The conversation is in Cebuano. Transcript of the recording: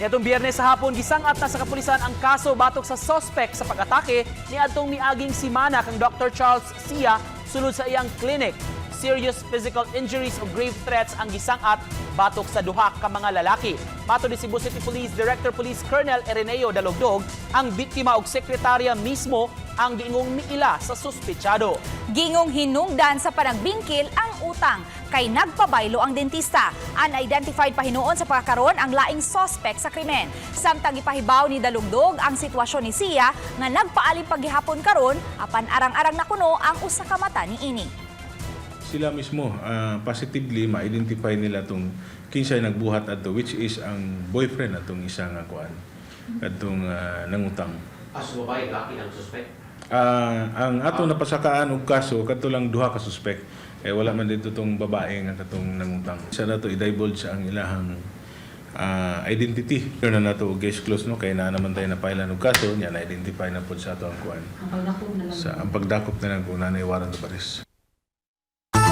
Niadtong Biyernes sa hapon, gisangat na sa kapulisan ang kaso batok sa suspect sa pag-atake niadtong miaging simana kang Dr. Charles Sia sulod sa iyang clinic. Serious physical injuries o grave threats ang gisangat batok sa duha ka mga lalaki. Matod ni Cebu City Police Director Police Colonel Ireneo Dalogdog, ang biktima og sekretarya mismo ang giingong miila sa suspetsado. Gingong hinungdan sa panagbingkil ang utang kay nagpabaylo ang dentista. Unidentified pa hinuon sa pagkakaroon ang laing suspect sa krimen. Samtang ipahibaw ni Dalugdog ang sitwasyon ni Sia nga nagpaalim paghihapon karon, apan arang-arang na kuno ang usa ka mata niini. Sila mismo positively ma-identify nila tong kinsay nagbuhat adto, which is ang boyfriend atong isa nga kuan adtong nangutang. Ah, so babae, laki ang suspect? Ang atong napasakaan og kaso kadto lang duha ka suspect eh, wala man dito tong babae nga katong nangutang. Sa nato i-divulge ang ilahang identity. Pero na nato og case close, no, kay naa naman tayo na file og kaso niya, na-identify na pod sa ato ang kuan. Ang pagdakop na lang. Sa ang pagdakop na lang kung nanay warrant of arrest.